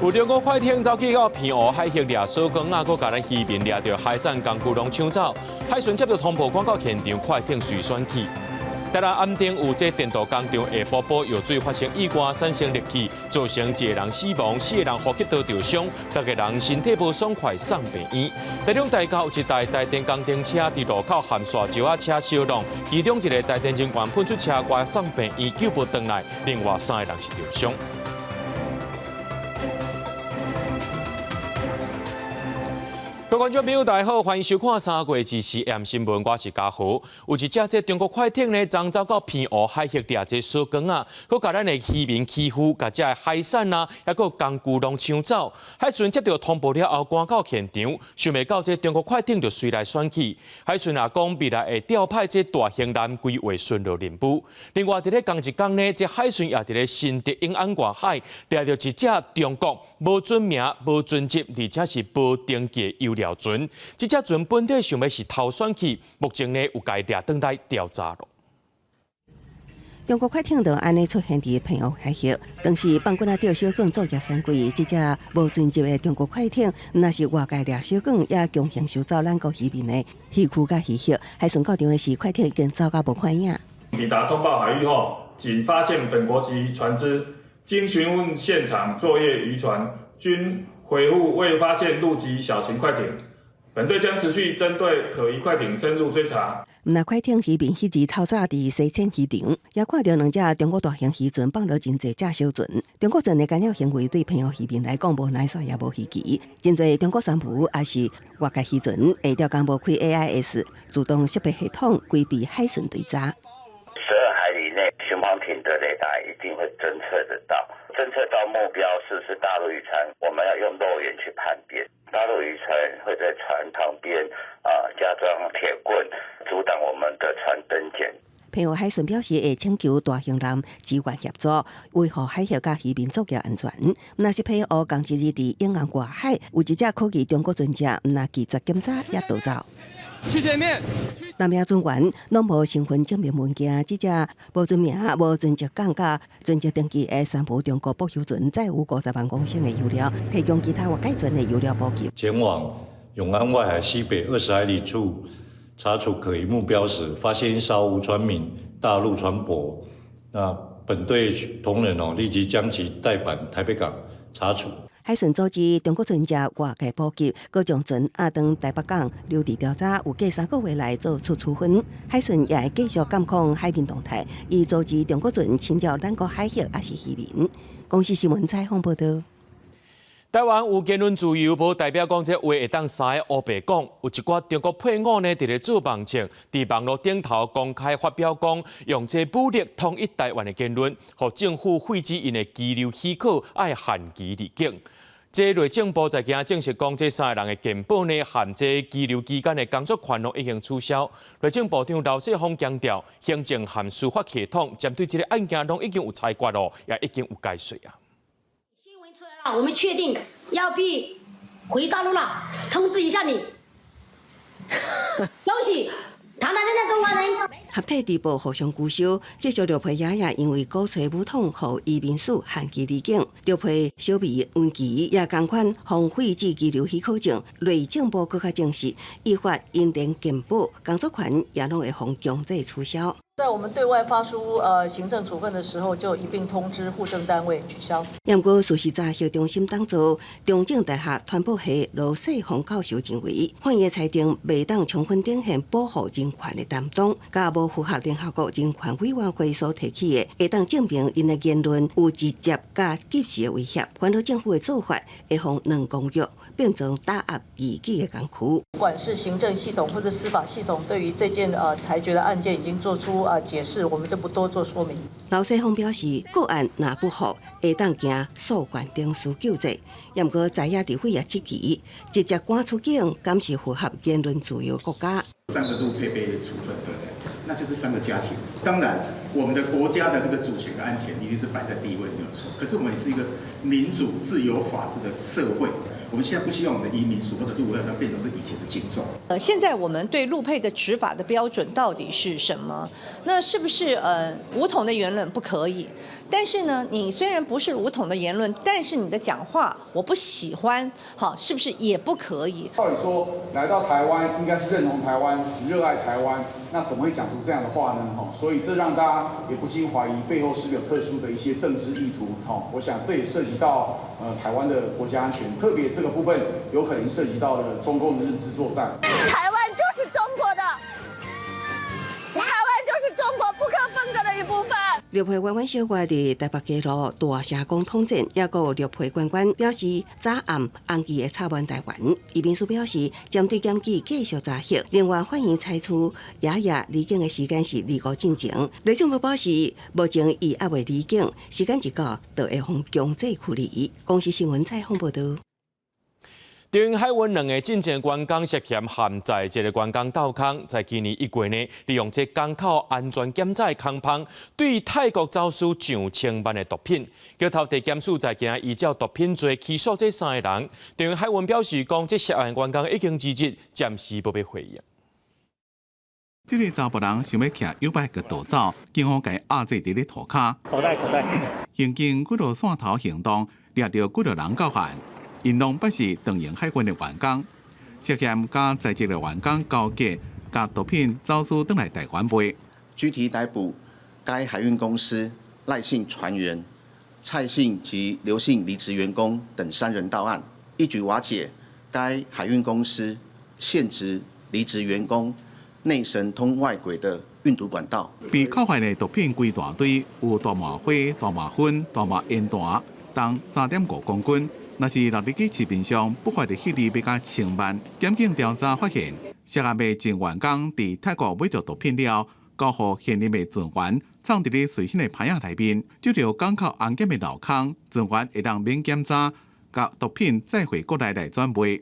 有中國快艇走去到澎湖海域掠小卷仔，閣共咱漁民掠著海產工具攏搶走。海巡接到通報，趕到現場，快艇隨選去。台南安定有這電鍍工廠下晡埔藥水發生意外，產生熱氣，造成一個人死亡，四個人呼吸道著傷，六個人身體無爽快送病院。台中大甲有一台台電工程車佇路口和沙石仔車相挵，其中一個台電人員噴出車外送病院救無轉來，另外三個人是著傷。各位觀眾朋友，大家好，歡迎收看三月24 M 新聞，我是嘉豪。有一隻這中國快艇呢，昨走到澎湖海域掠這小卷仔，閣共咱的漁民欺負，共這海產啊，抑閣工具攏搶走。海巡接到通報了後，趕到現場，想袂到這中國快艇就隨來選去。海巡也講，未來會調派這大型艦規劃巡邏任務。另外，佇咧仝一工呢，這海巡也佇咧新竹永安外海掠著一隻中國無准名、無船籍，而且是無登記的油料船。這隻船本底想欲是偷選去，目前呢有共掠轉來調查咯。中國快艇就按呢出現佇澎湖海域，當時放滾仔釣小卷作業三季，這隻無船籍的中國快艇，毋但是外界掠小卷，也強行收走咱國漁民的漁具佮漁獲。海巡到場的時，快艇已經走甲無看影。抵達通報海域後，僅發現本國籍船隻，經詢問現場作業漁船，均回覆未發現陸籍小型快艇。本隊將持續針對可疑快艇深入追查。毋但快艇漁民彼日透早佇西線漁場，也看著兩隻中國大型漁船放落真濟隻小船。中國船的干擾行為對澎湖漁民來講無奶煞也無稀奇。真濟中國珊瑚抑是外界漁船會釣工無開 AIS 自動識別系統，規避海巡追查。 12海里內巡防艇的雷達一定會偵測得到，偵測到目標是不是大陸漁船，我們要用肉眼去判別。大陸漁船會在船旁邊啊加裝鐵棍，阻擋我們的船登檢。澎湖海巡表示會請求大型艦支援協助，維護海域佮漁民作業安全。若是澎湖仝一日佇永安外海有一隻可疑中國船隻，毋但拒絕檢查，也逃走。去前面。南亞船員攏無身份證明文件，這隻無船名、無船籍港佮船籍登記的三無中國駁油船，載有50萬公升的油料，提供其他外界船的油料補給。前往永安外海西北20海里處查處可疑目標時，發現一艘無船名大陸船舶。那本隊同仁哦，立即將其帶返台北港查處。海巡阻止中國船隻外界補給，閣將船押轉台北港留置調查，有計3個月來做出處分。海巡也會繼續監控海面動態，以阻止中國船侵擾咱國海域抑是漁民。公視新聞採訪報導。台灣有言論自由，無代表講這話會當三个烏白講。有一寡中國配偶呢，佇咧做網誌，佇網路頂頭公開發表講，用這武力統一台灣的言論，予政府廢止𪜶的居留許可，愛限期離境。這內政部在今證實講，這三個人的健保呢，和這居留期間的工作權攏已經取消。內政部長劉世鋒強調，行政和司法系統針對這個案件攏已經有裁決咯，也已經有解說啊。新聞出來了，我們確定要被回大陸了，通知一下你。恭喜！堂堂正正中國人。合體直播互相勾銷，繼續綠皮爺爺因為鼓吹武統，予移民署限期離境。綠皮小美溫琪也仝款予廢止居留許可證，內政部閣較證實，依法𪜶連健保工作權也攏會予強制取消。在我們對外發出行政處分的時候，就一併通知戶政單位取消。不過，事實查核中心董座中正大學傳播系羅世宏教授認為，法院裁定袂當充分展現保護人權的擔當，佮無符合聯合國人權委員會所提起的，會當證明𪜶的言論有直接佮及時的威脅。煩惱政府的做法會予兩公約變成打壓異己的工具。不管是行政系統或者司法系統，對於這件裁決的案件已經做出解釋，我們就不多做說明。劉世鋒表示，個案若不服，會當行訴願程序救濟。毋過在野立委也質疑，直接趕出境，敢是符合言論自由國家？三個陸配被處分，對不對？那就是三個家庭。當然，我們的國家的這個主權跟安全一定是擺在第一位，沒有錯。可是我們也是一個民主、自由、法治的社會。我們現在不希望我們的移民署或者是外交變成是以前的情狀。現在我們對陸配的執法的標準到底是什麼？那是不是武統的言論不可以？但是呢，你雖然不是武統的言論，但是你的講話我不喜歡，好，是不是也不可以？照理說，來到台灣應該是認同台灣、熱愛台灣，那怎麼會講出這樣的話呢？哈，所以這讓大家也不禁懷疑背後是不是有特殊的一些政治意圖？哈，我想這也涉及到台灣的國家安全，特別這個部分有可能涉及到了中共的認知作戰。台灣就是中國的，台灣就是中國不可分割的一部分。陸配委員小月佇台北街路大聲公統戰，抑閣有陸配官員表示早暗紅旗會插滿台灣。移民署表示，針對檢舉繼續查核。另外，法院裁處爺爺離境的時間是25進前。內政部表示，目前伊猶未離境，時間一到，就會予強制驅離。公視新聞採訪報導。長榮海運兩个進前員工涉嫌陷在這个員工鬥空，在今年1月呢，利用這港口安全檢查的空縫，對泰國走私上千萬的毒品。橋頭地檢署在今仔依照毒品罪起訴這三个人。長榮海運表示講，這涉案員工已經辭職，暫時無欲回應。這个查埔人想欲騎YouBike 閣逃走，警方共伊壓制佇咧塗跤。口袋口袋。刑警幾落線頭行動，掠著幾落人到案。𪜶攏捌是長榮海運的員工，涉嫌佮在職的員工勾結，共毒品走私轉來台灣賣。具體逮捕該海運公司賴姓船員、蔡姓及劉姓離職員工等三人到案，一舉瓦解該海運公司現職離職員工內神通外鬼的運毒管道。被扣發的毒品規大堆，有大麻花、大麻粉、大麻煙彈，重3.5公斤。若是落入去市面上，不法的獲利欲加千萬。檢警調查發現，涉案的前員工佇泰國買著毒品了，交予現任的船員，藏佇咧隨身的袋仔內面，就著港口安檢的漏空，船員會當免檢查，共毒品載回國內來轉賣。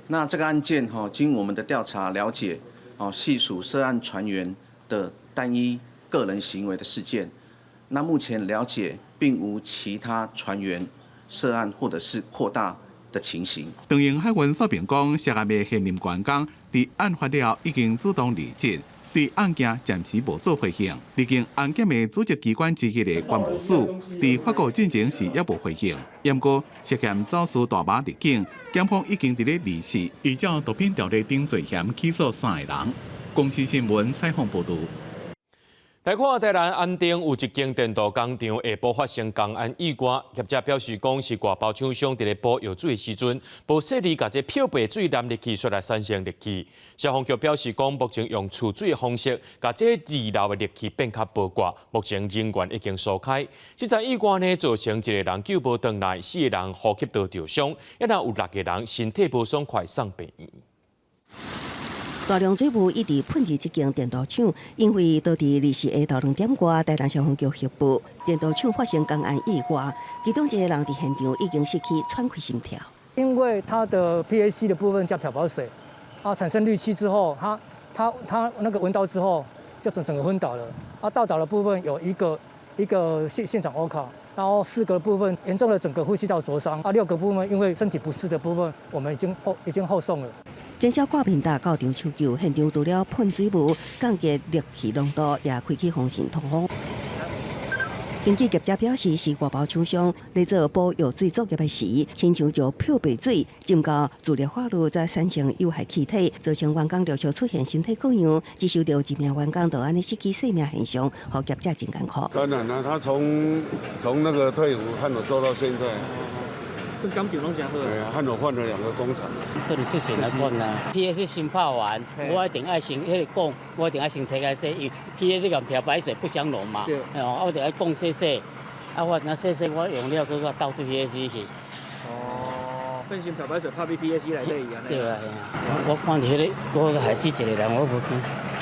那這個案件吼，經我們的調查了解，哦，係屬涉案船員的單一個人行為的事件。那目前了解，並無其他船員涉案或者是擴大的情形。長榮海運說明講，涉案的現任員工佇案發了已經主動離職，對案件暫時無做回應。離境安檢的組織機關之一的關務署，佇發布進前是猶無回應。毋過涉嫌走私大麻入境，檢方已經佇咧二四依照毒品條例等罪嫌起訴三个人。公視新聞採訪報導。來看台南安定有一間電鍍工廠下晡發生工安意外，業者表示講是外包廠商佇咧補藥水的時陣，無細膩共這漂白水淋入去，煞來產生氯氣。消防局表示講，目前用除水的方式，共這滯留的氯氣變較薄掛，目前人員已經疏開。這場意外呢，造成一個人救無轉來，四個人呼吸道著傷，猶有六個人身體無爽快送病院。大量水霧一直噴佇這間電鍍廠，因為當地24下晝2點外，台南消防局協報，電鍍廠發生工安意外，其中一個人佇現場已經失去喘氣心跳。因為它的 PAC 的部分叫漂白水，啊，產生氯氣之後，他那個聞到之後，就整整個昏倒了。啊，倒倒的部分有一個現場 OHCA，然後四個部分嚴重的整個呼吸道灼傷，啊，六個部分因為身體不適的部分，我們已經後送了。警消掛面搭到場搶救，現場除了噴水霧、降低氯氣濃度，也開啟風扇通風。根據業者表示，是外包廠商咧做補藥水作業的時，親像將漂白水浸到自熱化爐，才產生有害氣體，造成員工陸續出現身體各樣，只受著一名員工就按呢失去生命現象，予業者真艱苦。當然啦，他從那個退伍和我做到現在。這感情攏誠好。對啊，和我換了兩個工廠。到底是誰來管啊？PAC 先泡完，我一定愛先彼个講，我一定愛先提來洗，因為 PAC 佮漂白水不相容嘛。對。哦，我就愛講洗洗，啊，我若洗洗，我用了閣閣倒對 PAC 去。哦，變成漂白水泡佇 PAC 內底去。對啊，我看著彼个，我害死一個人，我無驚。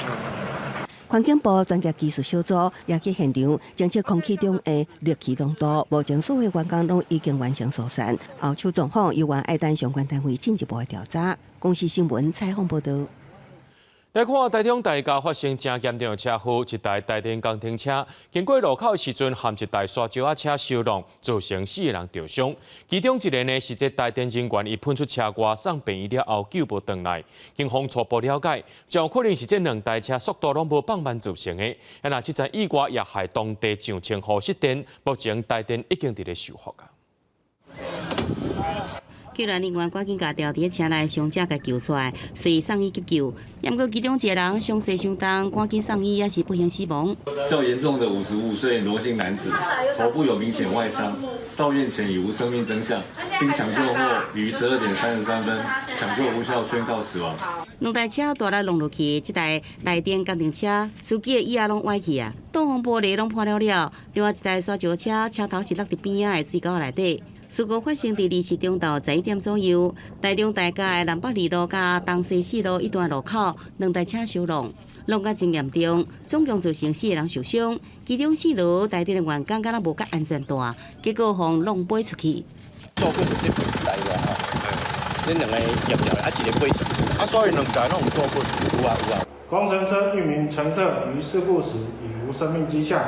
環境部專業技術小組也去現場偵測空氣中的氯氣濃度，目前所有員工攏已經完成疏散。後續狀況猶原愛等相關單位進一步的調查。公視新聞採訪報導。來看台中大甲發生誠嚴重的車禍，一台台電工程車經過路口時陣，和一台沙石仔車相撞，造成四個人著傷。其中一個呢是這台電人員，伊噴出車外送病院了後救無轉來。警方初步了解，真有可能是這兩台車速度攏無放慢造成的。啊，若這場意外也害當地上千戶失電，目前台電已經佇咧修復啊。救援人員趕緊共牢佇車內傷者共救出來，隨送醫急救。毋過其中一個人傷勢傷重，趕緊送醫也是不幸死亡。較嚴重的55歲羅姓男子，頭部有明顯外傷，到院前已無生命徵象，經搶救後於12點33分搶救無效宣告死亡。兩台車大力撞落去，這台台電工程車司機的椅仔攏歪去啊，擋風玻璃攏破了了。另外一台沙石車車頭是落佇邊仔的水溝內底。事故發生佇二四中晝11點左右，台中大甲的南北二路佮東西四路一段路口，兩台車相撞，撞甲真嚴重，總共造成四個人受傷，其中姓羅台電的員工敢若無蓋安全帶，結果予撞飛出去。做過就這台啦吼，這兩個入掉，啊一個飛出去。啊，所以兩台攏有錯過。有啊有啊。工程車一名乘客於事故時已無生命跡象，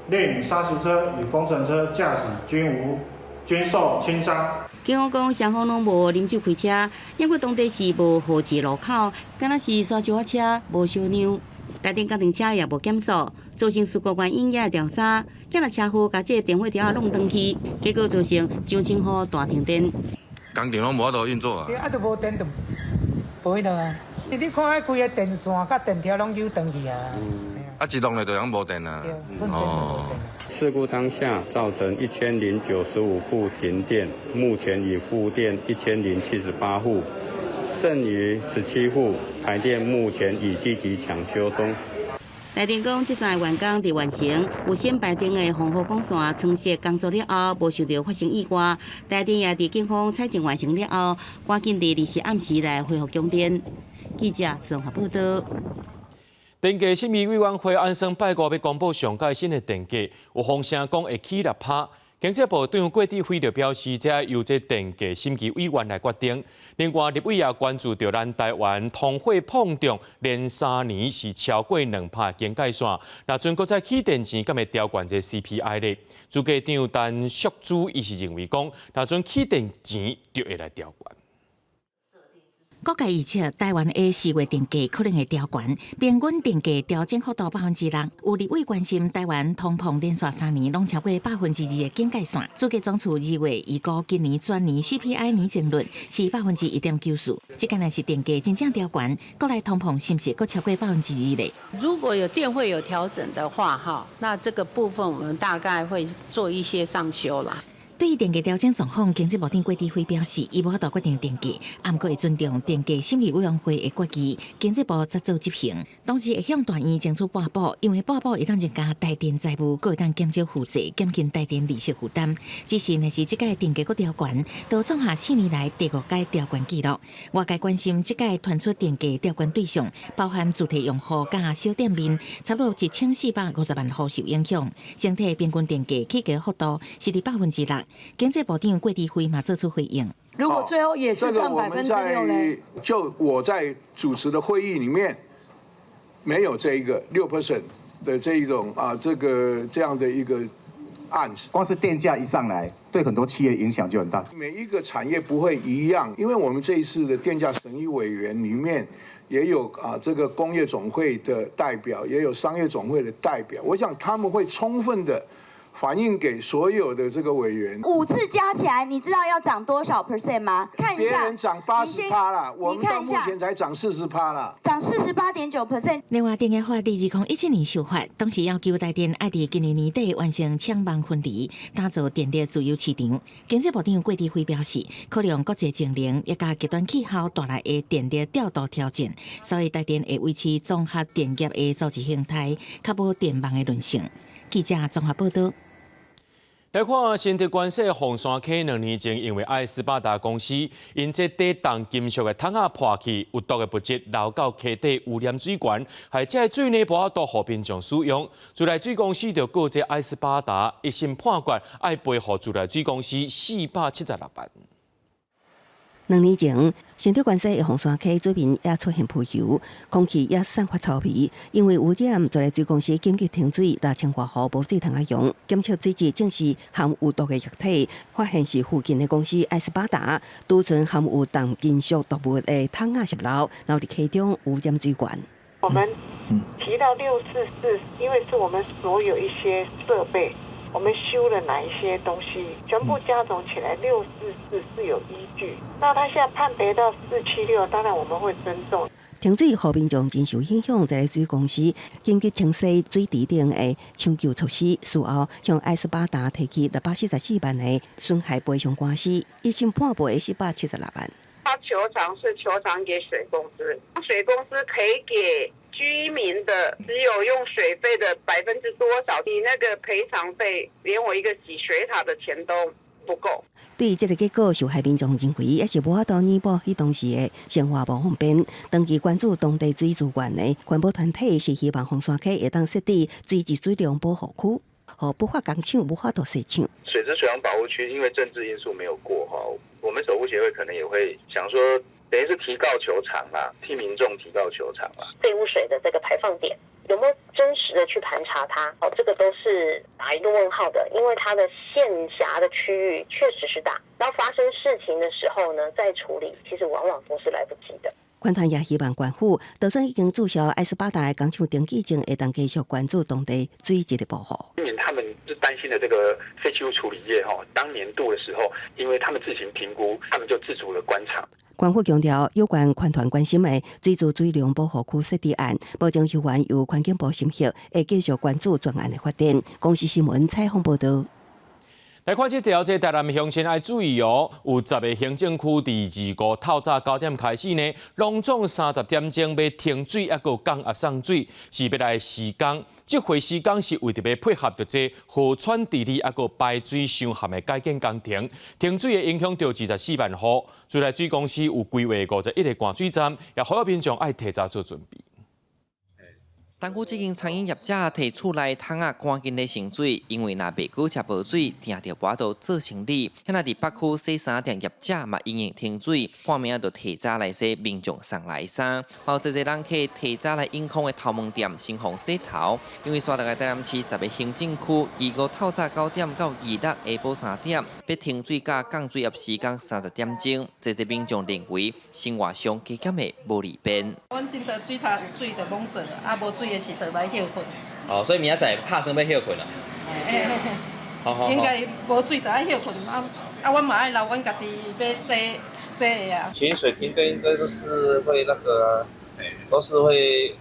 獵女砂石車與工程車駕駛均受輕傷。警方講，雙方攏無啉酒開車，猶閣當地是無號誌路口，敢若是沙石仔車無相讓，台電工程車也無減速，造成事故原因也會調查。今日車禍共這個電火柱仔弄斷去，結果造成上千戶大停電。工廠攏無法度運作啊！對啊，都無電就無彼落啊！你看彼規个電線佮電條攏扭斷去啊！啊，一弄咧就攏無電啊！哦。事故當下造成1095戶停電，目前已復電1078戶，剩餘17戶台電目前已積極搶修中。台電講，這三个員工佇完成有線排電的防護管線裝設工作了後，無想著發生意外。台電也佇警方採證完成了後，趕緊佇24暗時來恢復供電。記者綜合報道。電價審議委員會按算拜五欲公布上蓋新的電價，有風聲講會起6趴。經濟部長郭智輝就表示，這由這電價審議委員來決定。另外，立委也關注著咱台灣通貨膨脹連3年是超過2%警戒線。若準閣再起電錢，敢會調懸這 CPI 咧？主計長陳淑珠伊是認為講，若準起電錢就會來調懸。國界預測，台灣的4月電價可能會調懸，平均電價調整幅度6%。有立委關心台灣通膨連續3年攏超過2%的警戒線。主計總處2月預估今年全年 CPI 年增率是1.94%，這敢若是電價真正調懸，國內通膨是毋是閣超過2%咧？如果有電費有調整的話，哈，那這個部分我們大概會做一些上修啦。對於電價調整狀況，經濟部長郭智輝表示，伊無法度決定電價，毋過會尊重電價審議委員會的決議，經濟部則做執行。同時會向大院爭取撥補，因為撥補會當增加台電財務，閣會當減少負債，減輕台電利息負擔。只是若是這屆電價閣調懸，就創下4年來第五擺調懸紀錄。外界關心這屆傳出電價調懸對象，包含住宅用戶佮小店面，差不多1450萬戶受影響。整體平均電價起價幅度是佇6%。經濟部長郭智輝嘛做出回應。如果最後也是漲6%呢？就我在主持的會議裡面，沒有這一個6% 的這一種啊，這個這樣的一個案子。光是電價一上來，對很多企業影響就很大。每一個產業不會一樣，因為我們這一次的電價審議委員裡面也有啊，這個工業總會的代表，也有商業總會的代表，我想他們會充分的反映給所有的這個委員。5次加起來，你知道要漲多少 percent 嗎？看一下，別人漲80%啦，我們到目前才漲40%啦，漲48.9%。另外，電業法佇2017年修法，當時要求台電愛佇今年年底完成廠網分離，打造電力自由市場。經濟部長郭智輝表示，考量國際情形，以及極端氣候帶來的電力調度挑戰，所以台電會維持綜合電業的組織形態，確保電網的韌性。記者綜合報道。來看新竹關西鳳山溪2年前，因為愛斯巴達公司𪜶這底重金屬的桶仔破去，有毒的物質流到溪底污染水源，害這个水呢無法度予民眾使用。自來水公司就告這愛斯巴達，一審判決愛賠予自來水公司476萬。2年前，新竹關西的鳳山溪水面也出現浮油，空氣也散發臭味，因為污染，自來水公司緊急停水，6000外戶無水通啊用。檢測水質證實含有毒的液體，發現是附近的公司愛斯巴達儲存含有重金屬毒物的桶仔洩漏，然後佇溪中污染水源。我們提到644，因為是我們所有一些設備。我們修了哪一些東西，全部加總起來644是有依據。那他現在判賠到476，當然我們會尊重。停水予民眾真受影響，自來水公司緊急清洗水池頂的搶救措施，事後向愛斯巴達提起644萬的損害賠償官司，一審判賠476萬。他求償是求償給水公司，水公司賠給居民的只有用水費的百分之多少？你那個賠償費連我一個洗水塔的錢都不夠。對這個結果，受害民眾認為也是無法度彌補彼當時的生活無方便。長期關注當地水資源的環保團體是希望鳳山溪會當設置水質水量保護區，予不法工廠無法度設廠。水質水量保護區因為政治因素沒有過哈，我們守護協會可能也會想說，等於是提告求償啦，替民眾提告求償啦。廢污水的這個排放點有沒有真實的去盤查它？哦，這個都是打一個問號的，因為它的縣轄的區域確實是大，然後發生事情的時候呢，再處理，其實往往都是來不及的。環團也希望縣府，就算已經註銷愛斯巴達的工廠登記證，會當繼續關注當地水質的保護。居民他們是擔心的這個廢棄物處理業哈，當年度的時候，因為他們自行評估，他們就自主的關廠。縣府強調，有關環團關心的水質水量保護區設置案，目前猶原由環境部審核，會繼續關注專案的發展。公視新聞採訪報導。來看這條，這台南鄉親愛注意哦，有10個行政區佇25透早9點開始呢，攏總30點鐘欲停水，抑閣降壓送水，是欲來施工。這回施工是為著欲配合著這河川治理，抑閣排水箱涵的改建工程。停水會影響著24萬戶，自來水公司有規劃51個灌水站，也呼籲民眾愛提早做準備。東區這間餐飲業者提厝內桶仔趕緊咧盛水，因為若袂閣食無水，定著無法度做生理。現在佇北區洗衫店業者嘛因應停水，半暝就提早來洗民眾送來的衫。有濟濟人客提早來永康的頭毛店先予洗頭，因為紲落來台南市10個行政區，25透早9點到26下晡3點，欲停水佮降水壓時間30點鐘，濟濟民眾認為生活上加減的無利便。阮真多水頭有水就罔做，啊無水的時就來歇睏。哦，所以明仔載拍算欲歇睏啊？好好好。應該無水就愛歇睏，啊啊，阮嘛愛留阮家己欲洗洗的啊。停水停電應該都是會那個，都是會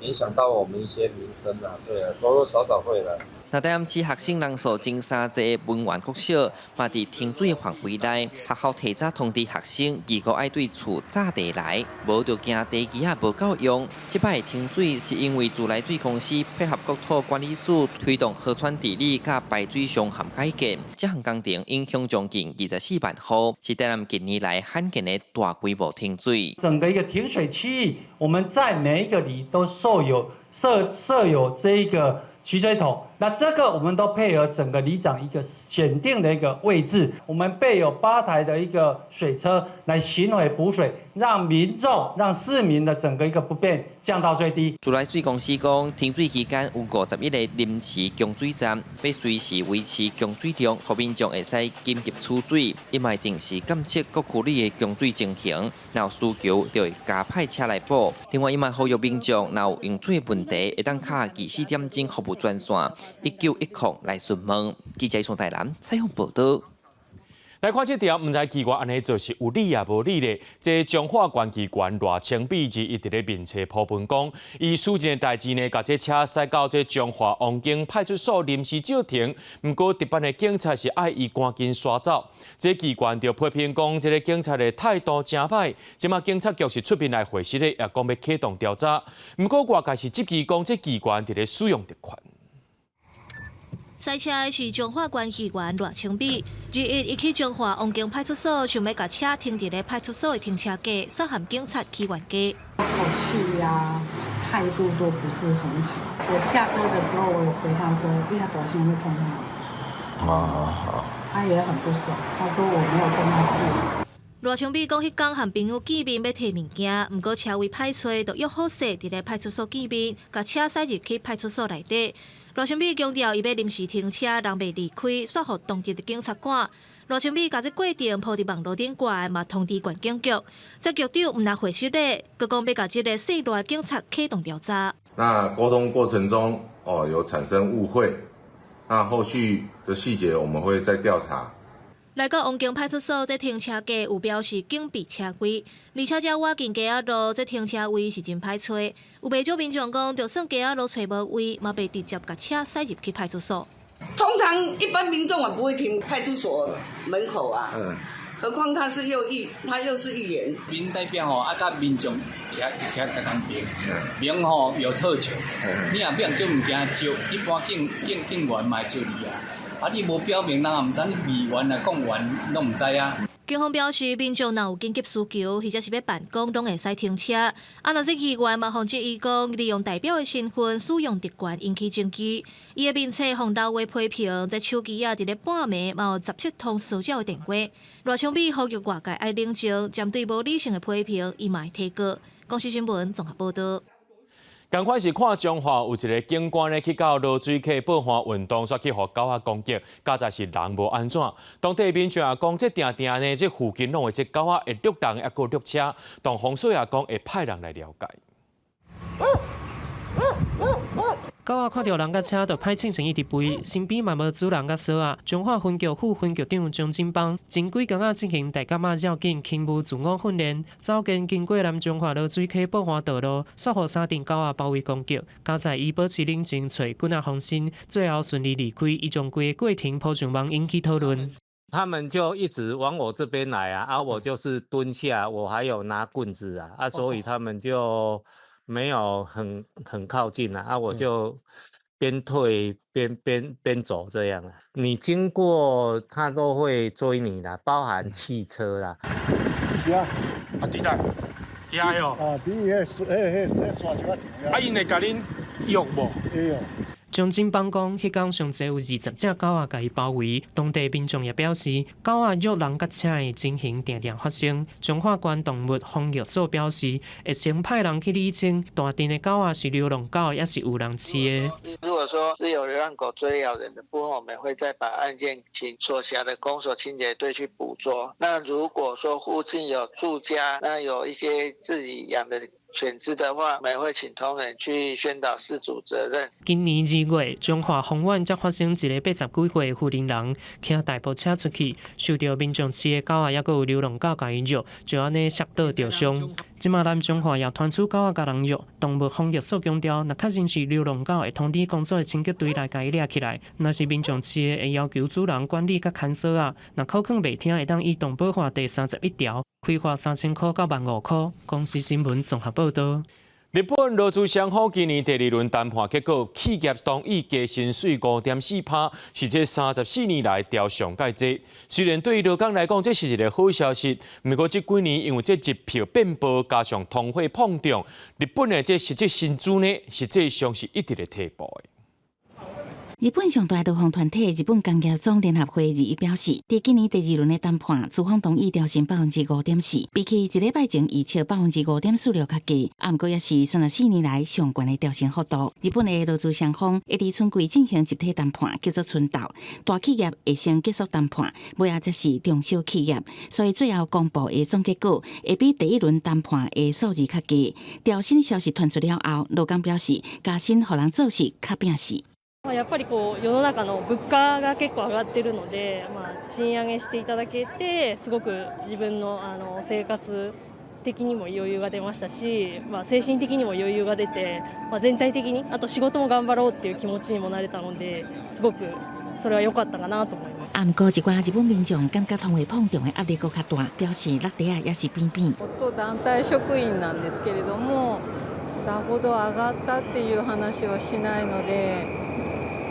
影響到我們一些民生啊，對啊，多多少少會的。那台南市學生人數前三濟的文源國小，嘛佇停水範圍內，學校提早通知學生，25愛對厝紮茶來，無就驚茶機仔無夠用。這擺停水是因為自來水公司配合國土管理署推動河川治理佮排水箱涵改建，這項工程影響將近24萬戶，是台南近年來罕見的大規模停水。整個一個停水區域，我們在每一個里都設有設設有這一個取水桶，那這個我們都配合整個里長一個選定的一個位置，我們備有8台的一個水車來巡迴補水，讓民眾、讓市民的整個一個不便降到最低。自來水公司講，停水期間有51個臨時供水站，欲隨時維持供水量，予民眾會使緊急取水。伊嘛會定時監測各區里的供水情形，若有需求就會加派車來補。另外，伊嘛呼籲民眾若有用水問題，會當敲24點鐘服務專線1910來詢問。記者宋台南採訪報導。來看這條，毋知奇怪按呢做是有理抑無理咧。這彰化縣議員賴清美伊佇咧面冊 po 文講，伊私人的代誌呢，共這車駛到這彰化王景派出所臨時照停，毋過值班的警察是愛伊趕緊徙走。這議員就批評講，這个警察的態度誠歹。這馬警察局是出面來回釋咧，也講欲啟動調查。毋過外界是質疑講，這議員佇咧使用特權。駛車的是彰化縣議員賴清美，21伊去彰化王景派出所，想欲共車停佇咧派出所的停車格，煞予警察起冤家。口氣呀，態度都不是很好。我下車的時候，我有回他說：“你遐大聲欲創啥？”哦，他也很不爽，他說我沒有跟他借。賴昌美講，彼工和朋友見面欲提物件，毋過車位歹揣，就約好勢佇咧派出所見面，共車駛入去派出所內底。賴昌美強調，伊欲臨時停車，人袂離開，煞予當地的警察趕。賴昌美共這過程 po 佇網路頂懸，嘛通知縣警局。這局長毋但回失禮，閣講欲共這个姓賴警察啟動調查。那溝通過程中，哦，有產生誤會，那後續的細節我們會再調查。來到王景派出所，這停車格有標示警備車位，而且這倚近街仔路，這停車位是真歹揣。有袂少民眾講，就算街仔路揣無位，嘛袂直接共車駛入去派出所。通常一般民眾也不會停派出所門口啊，何況他是又議，他又是議員。民代表吼，啊，佮民眾徛徛仝仝邊，民吼有特權，你若欲借物件招，一般警警警員嘛會招你啊。啊！你無表明，人也毋知你議員啊、公員攏毋知啊。警方表示，民眾若有緊急需求，或者是欲辦公，攏會使停車。啊，若是議員嘛，予質疑講，利用代表的身份使用特權引起爭議。伊的面冊予老話批評，這手機仔佇咧半暝嘛有17通騷擾的電話。賴昌美呼籲外界愛冷靜，針對無理性的批評，伊嘛會提告。公視新聞綜合報導。仝款是看彰化有一个警官呢，去到濁水溪報岸運動，煞去予狗仔攻擊，佳哉是人無按怎。當地民眾也講，這定定呢，這附近攏有這狗仔會掠人，抑閣掠車。當風水也講會派人來了解。狗仔看著人佮車就歹清醒一直吠，身邊嘛無主人佮索仔。彰化分局副分局長張金邦前幾工仔進行大甲媽繞境勤務自我訓練，走經經過南彰化濁水溪報岸道路，煞予三陣狗仔包圍攻擊。佳哉伊保持冷靜，揣棍仔防身，最後順利離開。伊將規个過程 po 上網引起討論。他們就一直往我這邊來啊，啊，我就是蹲下，我還有拿棍子啊，啊，所以他們就沒有很靠近啊，啊，我就邊退邊走這樣啊。你經過，他都會追你啦，包含汽車啦。啊，佇佗？佇遐哦。啊，佇彼个，彼彼彼沙石仔場。啊，𪜶會共恁約無？會哦。張金邦講，彼工上濟有20隻狗仔共伊包圍，當地民眾也表示，狗仔虐人佮車的情形定定發生。彰化縣動物防疫所表示，會先派人去理清，大陣的狗仔是流浪狗，抑是有人飼的。如果說是有流浪狗追咬人的部分，我們會再把案件請所轄的公所清潔隊去捕捉。那如果說附近有住家，那有一些自己養的犬隻的話，我們會請同仁去宣導飼主責任。今年2月，彰化豐原才發生一个80幾歲的婦人，騎代步車出去，受著民眾飼的狗仔，抑閣有流浪狗共伊虐，就按呢摔倒著傷。這馬咱彰化也傳出狗仔共人虐，動物防疫所強調，若確認是流浪狗，會通知公所的清潔隊來共伊掠起來；若是民眾飼的，會要求主人管理佮看守仔。若口囥袂聽，會當依動保法第31條，開罰3000箍到15,000箍。公視新聞綜合報導。日本勞資雙方今年第二輪談判結果，企業同意加薪水5.4%，是這34年來調上蓋濟。雖然對於勞工來講，這是一个好消息，毋過這幾年因為這日票變薄，加上通貨膨脹，日本的這實際薪資呢，實際上是一直咧退步的。日本上大勞方團體日本工業總聯合會21表示，佇今年第二輪的談判，資方同意調薪5.4%，比起一禮拜前預測5.46%較低，啊，毋過也是34年來上懸的調薪幅度。日本的勞資雙方會佇春季進行集體談判，叫做春鬥。大企業會先結束談判，尾仔才是中小企業，所以最後公布的總結果會比第一輪談判的數字較低。調薪消息傳出了後，勞工表示加薪予人做事較拼死。やっぱりこう世の中の物価が結構上がってるので、まあ賃上げしていただけてすごく自分のあの生活的にも余裕が出ましたし、まあ精神的にも余裕が出て、まあ全体的にあと仕事も頑張ろうっていう気持ちにもなれたので、すごくそれは良かったかなと思います。啊，毋過一寡日本民眾感覺通貨膨脹的壓力閣較大，表示落地仔也是變變。夫団體職員なんですけれども、さほど上がったっていう話はしないので。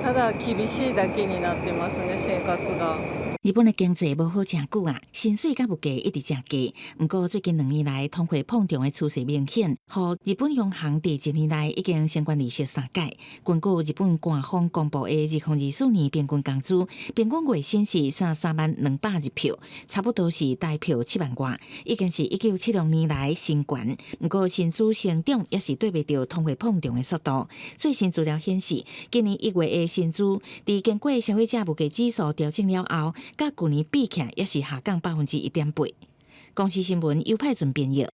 ただ厳しいだけになってますね、生活が。日日本的經濟無好誠久啊，薪水佮物價一直誠低。毋過最近2年來，通貨膨脹的趨勢明顯，予日本央行佇一年內已經升懸利息三擺。根據日本官方公布的2024年平均工資，平均月薪是33萬200日票，差不多是台票7萬外，已經是1976年來新懸。毋過薪資成長也是綴袂著通貨膨脹的速度。最新資料顯示，今年1月的薪資，佇經過消費者物價指數調整了後，佮舊年比起來，也是下降1.8%。公視新聞尤派準編譯。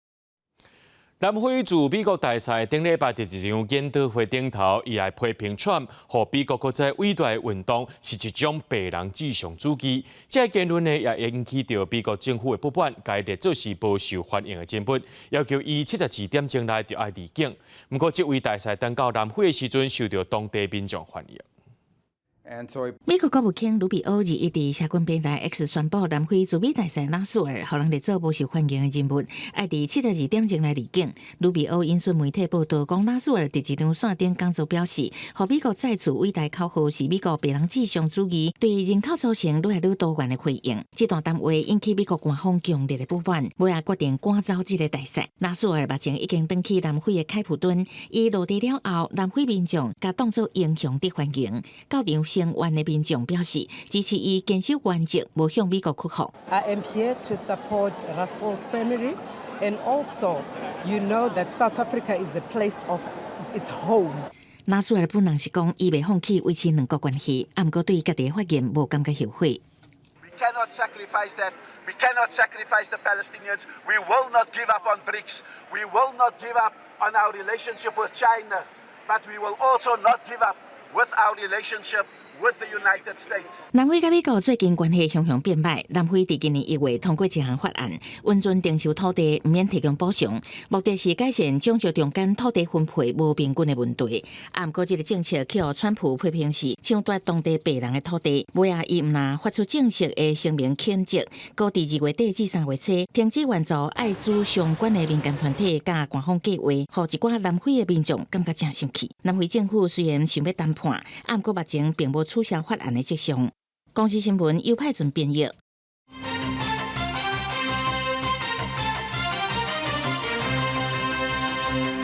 南非駐美國大使頂禮拜佇一場研討會頂頭，伊來批評川普，予美國閣再偉大的運動是一種白人至上主義。這個言論呢，也引起著美國政府的不滿，共伊列做是無受歡迎的人物，要求伊72點鐘內就愛離境。毋過，這位大使轉到南非的時陣，受著當地民眾歡迎。美國國務卿盧比歐21佇社群平台 X 宣布，南非駐美大使拉蘇爾，予人列做無受歡迎的人物，愛佇72點鐘內離境。盧比歐引述媒體報道講，拉蘇爾佇一場線頂講座表示，予美國再次偉大口號是美國白人至上主義對人口組成愈來愈多元的回應。這段談話引起美國官方強烈的不滿，尾仔決定趕走這个大使。拉蘇爾目前已經轉去南非的開普敦，伊落地了後，南非民眾共當作英雄佇歡迎。到場聲援的民眾表示支持伊堅守原則，無向美國屈服。 I am here to support Russell's family, and also, you know that South Africa is a place of its home. 拉蘇爾本人是講，伊袂放棄維持兩國關係，毋過對家己的發言無感覺後悔。 We cannot sacrifice that. We cannot sacrifice the Palestinians. We will not give up on BRICS. We will not give up on our relationship with China. But we will also not give up with our relationship with the United States. 南非佮美國最近關係雄雄變歹。南非佇今年1月通過一項法案，允准徵收土地毋免提供補償，目的是改善種族中間土地分配無平均的問題。啊，毋過這个政策去予川普批評是搶奪當地白人的土地。尾仔伊毋但發出正式的聲明譴責，閣佇2月底至3月初停止援助愛滋相關的民間團體佮官方計劃，予一寡南非的民眾感覺誠生氣。南非政府雖然想欲談判，啊，毋過目前並無取消法案的跡象。公視新聞尤派準編譯。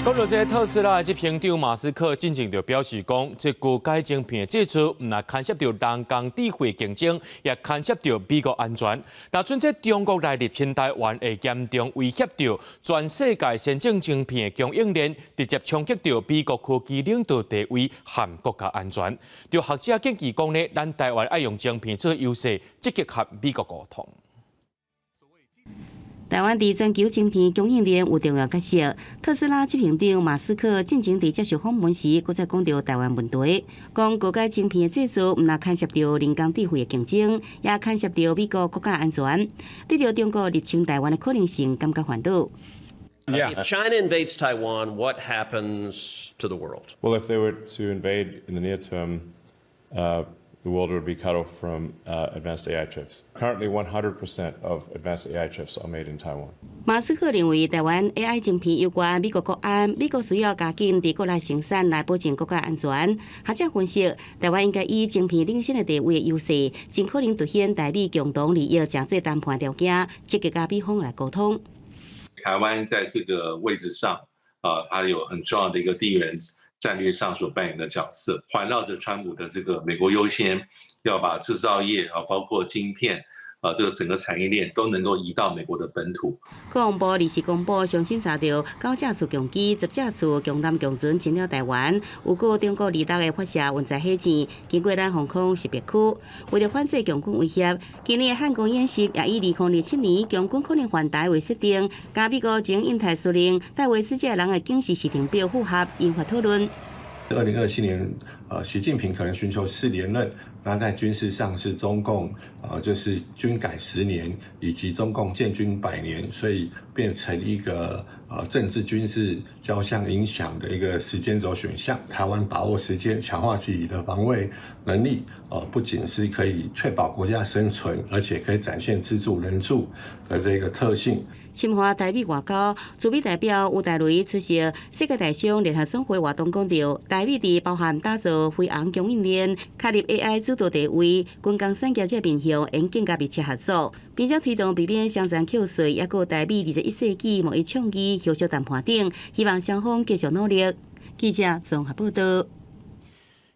講到這个特斯拉的執行長馬斯克進前就表示講，這高階晶片的製造，毋但牽涉著人工智慧競爭，也牽涉著美國安全。若準這中國來入侵台灣，會嚴重威脅著全世界先進晶片的供應鏈，直接衝擊著美國科技領導地位和國家安全。就學者建議講呢，咱台灣愛用晶片做優勢，積極和美國溝通。台灣佇全球晶片供應鏈有重要角色。特斯拉執行長馬斯克進前佇接受訪問時，閣再講著台灣問題，講高階晶片的製造毋但牽涉著人工智慧的競爭，也牽涉著美國國家安全。對著中國入侵台灣的可能性，感覺煩惱。 If China invades Taiwan, what happens to the world? Well, if they were to invade in the near term, the world would be cut off from advanced AI chips. Currently, 100% of advanced AI chips are made in Taiwan. 馬斯克認為，台灣 AI 晶片攸關美國國安，美國需要加緊佇國內生產來保證國家安全。學者分析，台灣應該以晶片領先的地位優勢，盡可能凸顯台美共同利益，誠做談判條件，積極佮美方來溝通。台灣在這個位置上，啊，它有很重要的一個地緣戰略上所扮演的角色，環繞着川普的這個美國優先，要把製造業啊，包括晶片啊，這個整個產業鏈都能夠移到美國的本土。國防部臨時公布，上新查著九架次共機、10架次強艦強船進入台灣，有閣中國26的發射運載火箭，經過咱防空識別區。為著反制共軍威脅，今年的漢光演習也以2027年共軍可能犯台為設定，佮美國前印太司令戴維斯這个人的警示時程表符合，引發討論。 2027年，習近平可能尋求4連任。那在軍事上是中共，就是軍改10年，以及中共建軍100年，所以變成一個政治軍事交相影響的一個時間軸選項。台灣把握時間，強化自己的防衛能力，不僅是可以確保國家生存，而且可以展現自助人助的這個特性。深化台美外交，駐美代表吳大雷出席世界台商聯合總會活動，講著台美佇包含打造飛航供應鏈、確立 AI 主導地位、軍工產業這面向，應更加密切合作，並且推動避免雙重課稅，抑閣台美21世紀貿易倡議協商談判等，希望雙方繼續努力。記者綜合報道。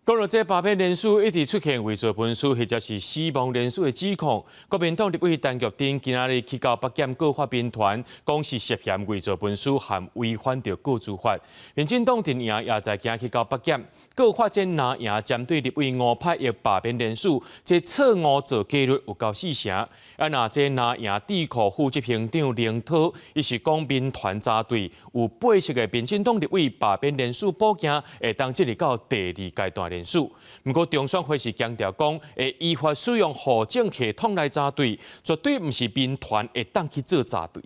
講到這罷免連署一直出現偽造文書或者是死亡連署的指控，國民黨立委陳菊貞今仔日去到北檢告發民團，講是涉嫌偽造文書和違反著個資法。民進黨陣營也在今去到北檢告發這藍營針對立委吳柏毅罷免連署，這錯誤造假率有夠四成。啊，若這藍營智庫副執行長凌濤，伊是講民團查對有八成的民進黨立委罷免連署補件，會當進入到第二階段連署。毋過中選會是強調講，會依法使用戶政系統來查對，絕對毋是民團會當去做查對。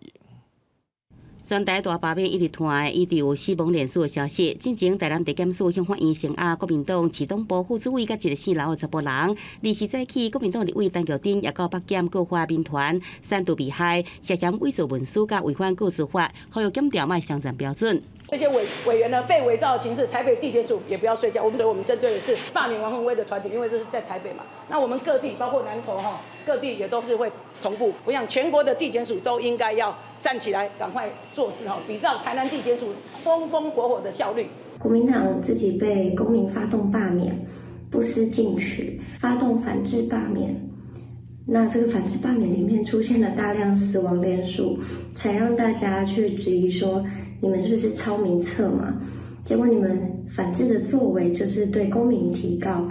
全台大罷免一直傳，一直有死亡連署的消息。進前台南地檢署向法院聲押國民黨市黨部副主委佮一個姓劉的查埔人。二時早起，國民黨立委陳菊貞也到北檢告發民團煽動被害，涉嫌偽造文書佮違反個資法，呼籲檢調莫雙重標準。這些委員呢被偽造的情勢，台北地檢署也不要睡覺。我們針對的是罷免王鴻薇的團體，因為這是在台北嘛。那我們各地包括南投哈，各地也都是會同步。我想全國的地檢署都應該要站起來，趕快做事哈，比照台南地檢署風風火火的效率。國民黨自己被公民發動罷免，不思進取，發動反制罷免。那這個反制罷免裡面出現了大量死亡連署，才讓大家去質疑說，你們是不是抄名冊嘛？結果你們反制的作為就是對公民提告，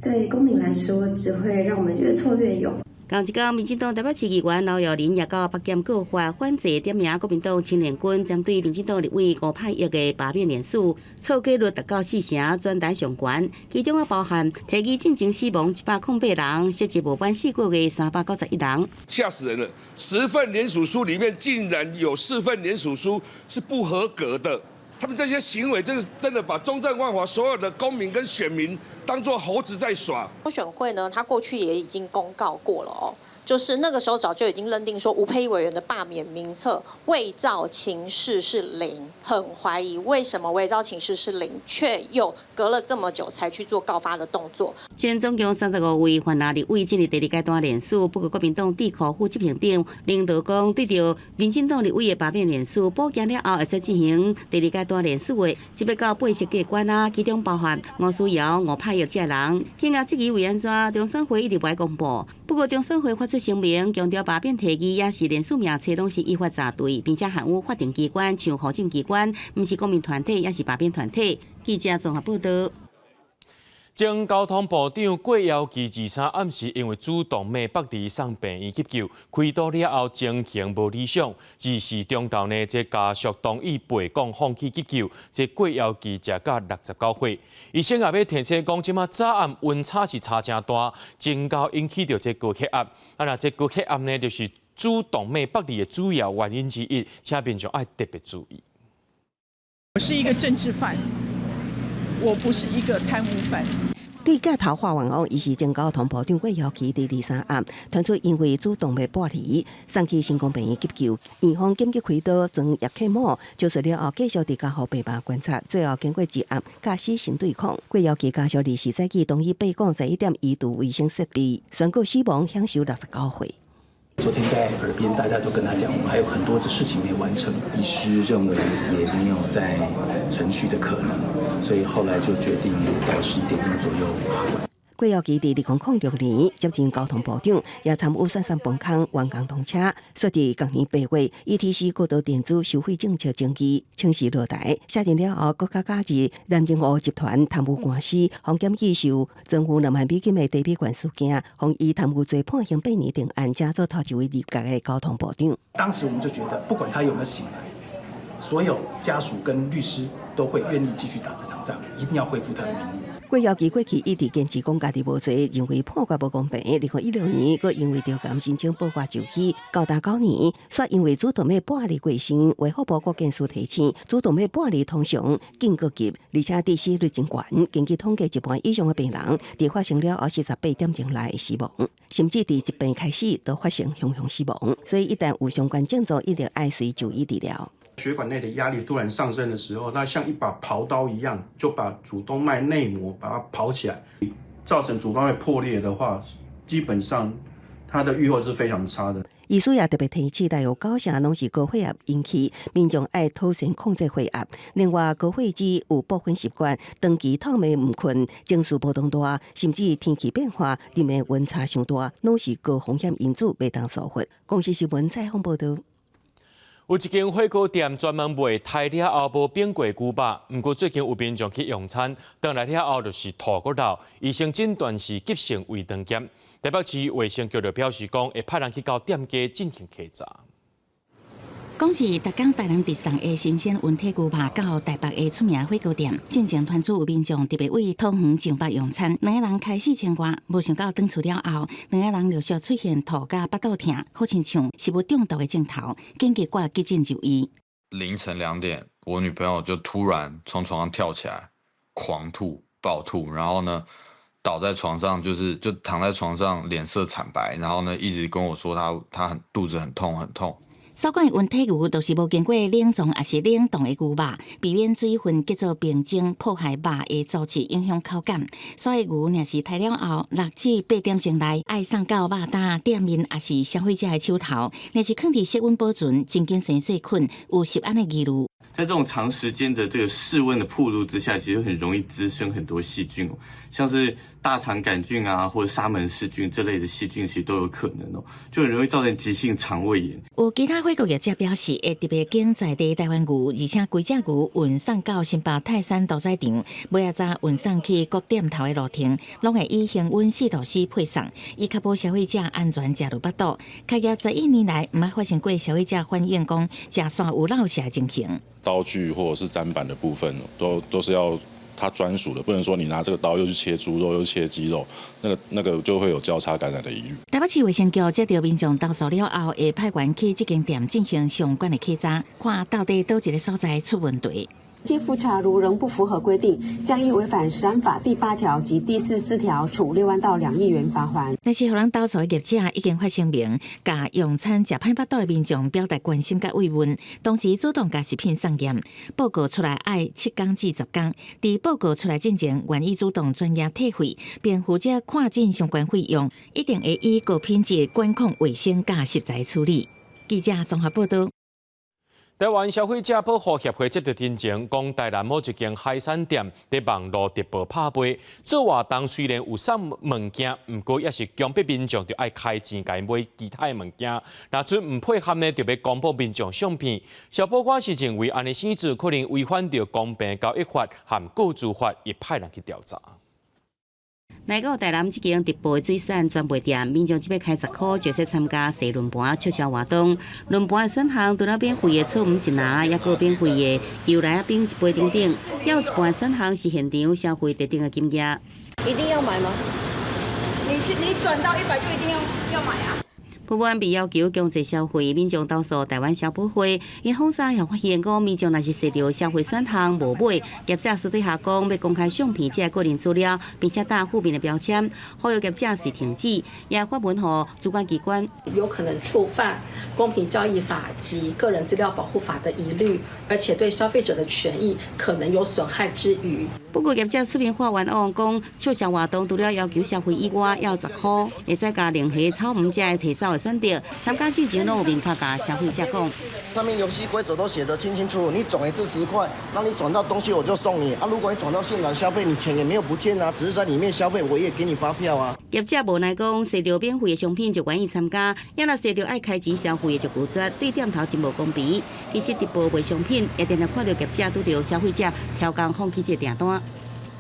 對公民來說只會讓我們越挫越勇。仝一工，民進黨台北市議員劉若玲也到北檢告發反制點名國民黨青年軍針對民進黨立委吳柏毅的罷免連署，錯假率達到四成，全台上懸。其中啊包含提議進前死亡108人，涉及無滿4個月391人。嚇死人了！10份聯署書裡面竟然有4份聯署書是不合格的。他們這些行為，真是真的把中正萬華所有的公民跟選民當作猴子在耍。中選會呢，他過去也已經公告過了哦，就是那個時候早就已經認定說吳沛憶委員的罷免名冊偽造情事是零，很懷疑為什麼偽造情事是零，卻又隔了這麼久才去做告發的動作。全總共35位泛藍立委進入第二階段連署，不過國民黨智庫副執行長領導講，對著民進黨立委的罷免連署補件了後，會使進行第二階段連署的，這欲到八成過關啊，其中包含吳思瑤、吳柏毅這人。天下質疑為按怎中選會一直無愛公布，不過中選會發出聲明，強調罷免提議抑是連署名冊攏是依法查對，並且含有法定機關像戶政機關，毋是公民團體，抑是罷免團體。記者綜合報道。前交通部長郭瑤琪23暗時因為主動脈剝離送病院急救，開刀了後情形無理想，24中晝呢，這家屬同意背講放棄急救，這郭瑤琪才到69歲。醫生也欲提醒講，這馬早暗溫差是差誠大，增加引起著這高血壓。啊，若這高血壓呢，就是主動脈剝離的主要原因之一，請民眾愛特別注意。我是一個政治犯，我不是一個貪污犯。對鏡頭話完後，伊是前交通部長郭瑤琪佇23暗，傳出因為主動脈剝離，送去成功病院急救，院方緊急開刀裝葉克膜，手術了後繼續佇加護病房觀察，最後經過一暗佮死神對抗。郭瑤琪家屬24早起同意閉講11點移除衛生設備，宣告死亡，享壽69歲。昨天在耳邊，大家都跟他講，我們還有很多的事情沒完成。醫師認為也沒有再存續的可能，所以後來就決定在11點鐘左右。郭瑤琪佇2006年接任交通部長，也參與雪山崩空完工通車。說佇仝年8月，ETC 過度電子收費政策爭議，請辭落台。卸任了後，閣較加入藍鯨湖集團貪污官司，予檢舉受贓付2萬美金的低比權事件，予伊貪污罪判刑8年定案，才做頭一位入閣的交通部長。當時我們就覺得，不管他有沒有醒來，所有家屬跟律師都會願意繼續打這場仗，一定要恢復他的名譽。郭耀基過去一直堅持講家己無罪，認為判決無公平。2016年，閣因為著癌申請保外就醫，高達9年，煞因為主動脈剝離過身，衛福部國健署提醒，主動脈剝離通常間過急，而且致死率真懸。根據統計，一半以上的病人佇發生了後48點鐘內會死亡，甚至佇疾病開始就發生雄雄死亡。所以一旦有相關症狀，一定愛隨就醫治療。血管內的壓力突然上升的時候，那像一把刨刀一樣，就把主動脈內膜把它刨起來，造成主動脈破裂的話，基本上它的預後是非常差的。醫師也特別提醒，大約九成攏是高血壓引起，民眾愛妥善控制血壓。另外，高血脂有部分習慣，長期透暝毋睏，情緒波動大，甚至天氣變化，日暝溫差傷大，攏是高風險因子，袂當疏忽。公視新聞採訪報導。有一間火鍋店專門賣刣了後無冰過牛肉，毋過最近有民眾去用餐，轉來了後就是吐閣漏，醫生診斷是急性胃腸炎。台北市衛生局就表示講，會派人去到店家進行稽查。講是逐工台南直送的新鮮溫體牛肉到台北的出名火鍋店，進前傳出有民眾特別為桃園上北用餐，兩个人開4000外，無想到轉厝了後，兩个人陸續出現吐佮腹肚疼，好親像食物中毒的症頭，緊急掛急診就醫。凌晨2點，我女朋友就突然從床上跳起來，狂吐、暴吐，然後呢，倒在床上，就是就躺在床上，臉色慘白，然後呢，一直跟我說她很肚子很痛很痛。所講的溫體牛，就是無經過冷藏抑是冷凍的牛肉，避免水分結做冰晶破壞肉的組織，影響口感。所以牛若是刣了後，6至8點鐘內愛送到肉擔店面，抑是消費者的手頭。若是囥佇室溫保存，真緊生細菌，有食安的疑慮。在這種長時間的這個室溫的暴露之下，其實很容易滋生很多細菌哦，像是大腸桿菌啊，或者沙門氏菌這類的細菌，其實都有可能哦，就很容易造成急性腸胃炎。有其他火鍋業者表示，會特別揀在地台灣牛，而且規隻牛運送到新北泰山屠宰場，尾仔再運送去各店頭的路程，攏會以恆溫4度C 配送，以確保消費者安全食入腹肚。開業11年來，毋捌發生過消費者反映講食紲有落瀉情形。刀具或者是砧板的部分，都是要它專屬的，不能說你拿這個刀又去切豬肉又切雞肉，那個就會有交叉感染的疑慮。台北市衛生局接到民眾投訴了後，會派員去這間店進行相關的稽查，看到底佗一个所在出問題。經複查如仍不符合規定，將依違反食安法第8條及第44條，處6萬到2億元罰鍰。若是予人投訴的業者已經發聲明，共用餐食歹腹肚的民眾表達關心佮慰問，同時主動共食品送驗報告出來，愛7工至10工。佇報告出來進前，願意主動專業退費，並負責看診相關費用，一定會以高品質管控衛生佮食材處理。記者綜合報導。台灣消費者保護協會接到偵情，講台南某一間海產店佇網路直播拍賣做活動，雖然有送物件，毋過也是強迫民眾著愛開錢共𪜶買其他的物件。若準毋配合呢，就欲公布民眾相片。消保官是認為按呢做可能違反著公平交易法和個資法，會派人去調查。來到台南這間直播水產專賣店，民眾這擺開10箍就會使參加踅輪盤促銷活動。輪盤的選項除了免費的草莓一籃，抑閣有免費的油來仔冰一杯等等。有一半選項是現場消費特定的金額。一定要買嗎？你是你轉到100就一定要買啊？不過被要求強制消費，民眾投訴台灣消保會，𪜶訪查也發現講，民眾若是踅著消費選項無買，業者私底下講欲公開相片這個個人資料，並且打負面的標籤，呼籲業者是停止，也發文予主管機關，有可能觸犯公平交易法及個人資料保護法的疑慮，而且對消費者的權益可能有損害之虞。不過業者出面發願望講，促銷活動除了要求消費以外，還有10箍，會使共龍蝦、草莓這个提走的選擇。參加之前攏有明確共消費者講。上面遊戲規則都寫得清清楚楚，你轉一次10塊，那你轉到東西我就送你啊。如果你轉到現場消費，你錢也沒有不見啊，只是在裡面消費，我也給你發票啊。業者無奈講，踅著免費的商品就願意參加，也若踅著愛開錢消費的就拒絕，對店頭真無公平。其實直播賣商品，也定定看著業者拄著消費者刁工放棄這個訂單。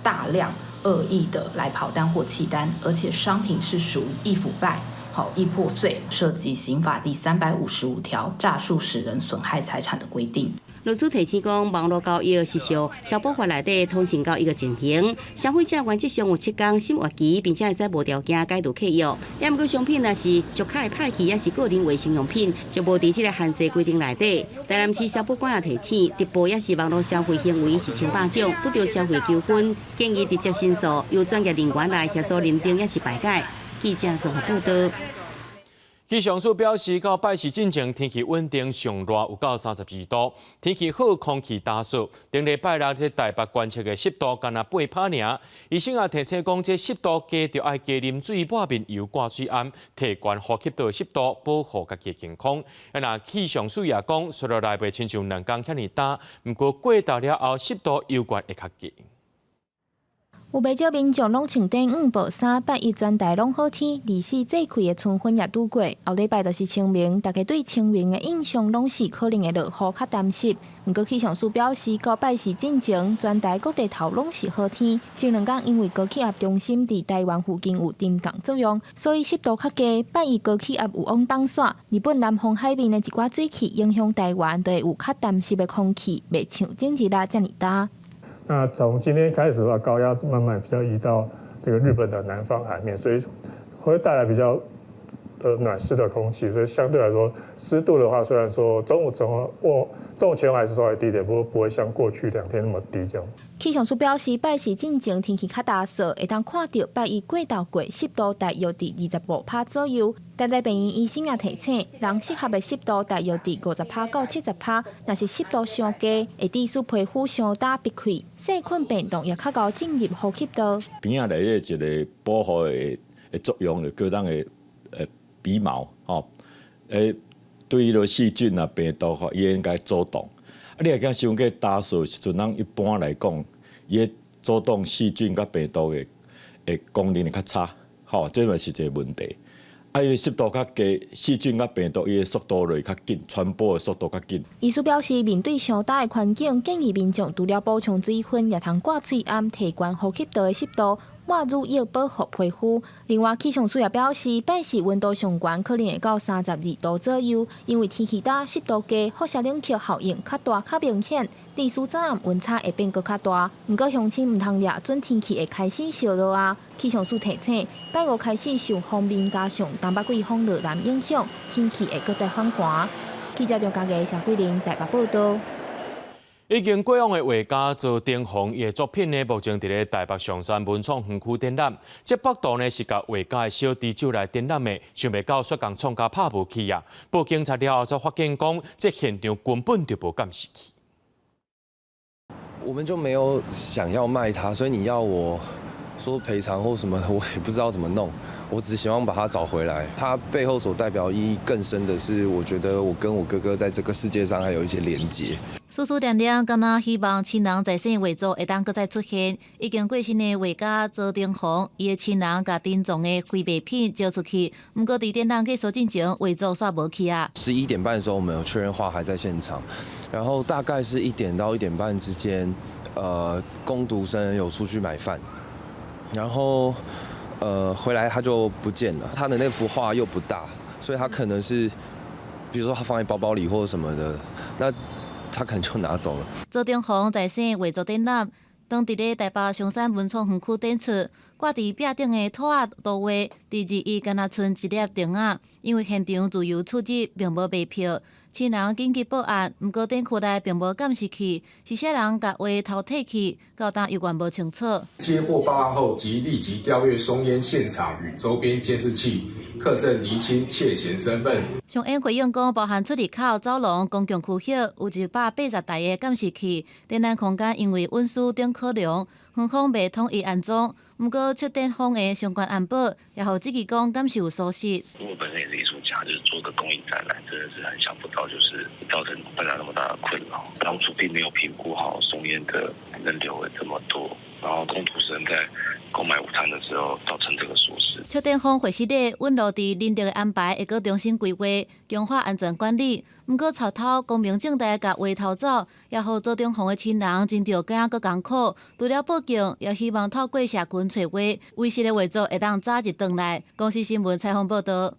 大量惡意的來跑單或棄單，而且商品是屬於易腐敗、好易破碎，涉及刑法第355條詐術使人損害財產的規定。律師提醒講，網路交易是受消保法內底通訊交易的情形，消費者原則上有7天審核期，並且會使無條件解除契約。抑毋過商品若是屬較會歹去，抑是個人衛生用品，就無佇這个限制規定內底。台南市消保官也提醒，直播抑是網路消費行為是千百種，拄著消費糾紛，建議直接申訴，由專業人員來協助認定抑是排解。記者綜合報道。氣象署表示，到拜四進前天氣穩定，上熱有到32度，天氣好，空氣焦燥。頂禮拜六這台北觀測的濕度干焦8趴爾。醫生也提醒講，這濕度低著愛加啉水、抹面油、掛水頷，提懸呼吸道的濕度，保護家己的健康。啊，若氣象署也講，紲落來袂親像2工遐爾焦，毋過過晝了後濕度猶原會較低。有袂少民眾攏穿短衫薄衫，拜一全台攏好天，二十四節氣的春分也拄過。後禮拜就是清明，大家對清明的印象攏是可能會落雨較澹濕。毋過氣象署表示，到拜四進前，全台各地頭攏是好天。這兩工因為高氣壓中心佇台灣附近有沉降作用，所以濕度較低。拜一高氣壓有往東徙，日本南方海面的一寡水汽影響台灣，就會有較澹濕的空氣，袂像前一日遮爾焦。那從今天開始的話，高壓慢慢比較移到這個日本的南方海面，所以會帶來比較暖濕的空氣，所以相對來說濕度的話，雖然說中午中我中午前後還是稍微低點，不過不會像過去2天那麼低這樣。氣象署表示，拜四進前天氣較焦燥，會當看著拜一過晝過濕度大約佇25趴左右。台大病院醫生也提醒，人適合的濕度大約佇50趴到70趴，若是濕度傷低，會致使皮膚傷焦閉氣，細菌病毒也較𠢕進入呼吸道。邊仔內底一個保護的作用，就叫咱的鼻毛吼，對彼个細菌啊、病毒吼，伊應該阻擋。啊，你若驚傷過焦燥時陣，咱一般來講，伊的阻擋細菌佮病毒的功能會較差，吼，這嘛是一個問題。啊，因為濕度較低，細菌佮病毒伊的速度就會較緊，傳播的速度較緊。醫師表示，面對傷焦的環境，建議民眾除了補充水分，也通掛喙罨，提懸呼吸道的濕度，抹乳液保護皮膚。另外，氣象署也表示，拜四溫度上懸可能會到32度左右，因為天氣焦、濕度低，輻射冷卻效應較大、較明顯，致使早暗溫差會變閣較大。毋過鄉親毋通掠準天氣會開始燒熱啊！氣象署提醒，拜五開始受鋒面加上東北季風落南影響，天氣會閣再反寒。記者張家傑、謝慧玲台北報道。已經過往的畫家曹登鴻，伊的作品呢，目前佇咧台北松山文創園區展覽。這幅圖呢是共畫家的小弟借來展覽的，想袂到煞共創甲拍無去啊！報警察了後才發現講，這現場根本就無監視器。我們就沒有想要賣它，所以你要我說賠償或什麼，我也不知道怎麼弄。我只希望把它找回來。它背後所代表意義更深的是，我覺得我跟我哥哥在這個世界上還有一些連結。思思念念，敢若希望親人在世畫作會當閣再出現。已經過身的畫家曹登鴻，伊的親人共珍藏的非賣品借出去，毋過佇展覽結束進前，畫作煞無去啊。11點半的時候，我們有確認畫還在現場，然後大概是1點到1點半之間，工讀生有出去買飯，然後回來他就不見了。他的那幅畫又不大，所以他可能是，比如說他放在包包裡或者什麼的，那他可能就拿走了。曹登鴻在世畫作展覽，當佇咧台北松山文創園區展出，掛佇壁頂的兔仔圖畫，佇日伊敢若賰一粒釘仔，因為現場自由出入，並無賣票。親人緊急報案，毋過展區內並無監視器，是啥人共畫偷提去，到今猶原無清楚。接獲報案後，即立即調閱松菸現場與周邊監視器，課證釐清竊嫌身份。松菸回應講，包含出入口、走廊、公共區域有180台的監視器，展覽空間因為運輸等考量，園方未統一安裝。毋過，策展方的相關安保也予質疑講，敢是有疏失。我本身也是藝術家，就是做個公益展覽，真的是很想不到，就是造成大家那麼大的困擾。當初並沒有評估好松菸的人流會這麼多，然後工讀生在購買午餐的時候造成這個疏失。策展方會失禮，允諾佇人力的安排會閣重新規劃，強化安全管理。毋過，賊偷光明正大共畫偷走，也予曹登鴻的親人真著驚閣艱苦。除了報警，也希望透過社群揣畫，遺失的畫作會當早日轉來。公視新聞採訪報道。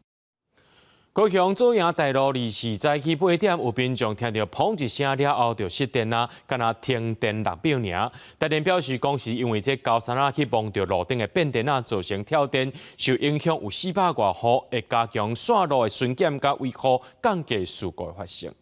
高雄左營大路24早起8點，有民眾聽著砰一聲了後就失電啊，敢若停電6秒爾。台電表示講是因為這高山仔去摸著路頂的變電仔造成跳電，受影響有400外戶，會加強線路的巡檢佮維護，降低事故的發生。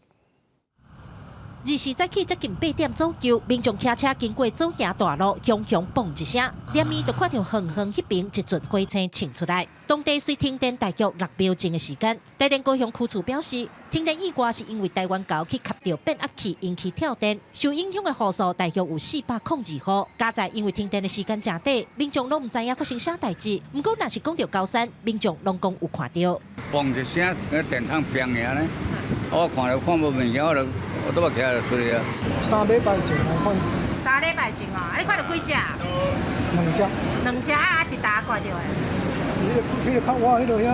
24早起接近8點左右，民眾騎車經過左營大路，雄雄嘣一聲，連面就看著遠遠彼邊一陣火星衝出來。當地隨停電大約6秒鐘的時間。台電高雄區處表示，停電意外是因為台灣猴去磕著變壓器引起跳電，受影響的戶數大約有402戶。佳哉因為停電的時間誠短，民眾攏毋知影發生啥代誌。毋過若是講著高山，民眾攏講有看著。嘣一聲，個電筒變爾呢，我看著看無物件，我就我都嘛起來就出去啊。3禮拜前我看。3禮拜前哦，啊你看著幾隻？兩隻。兩隻啊，佇佗看著的？彼個較倚彼個遐。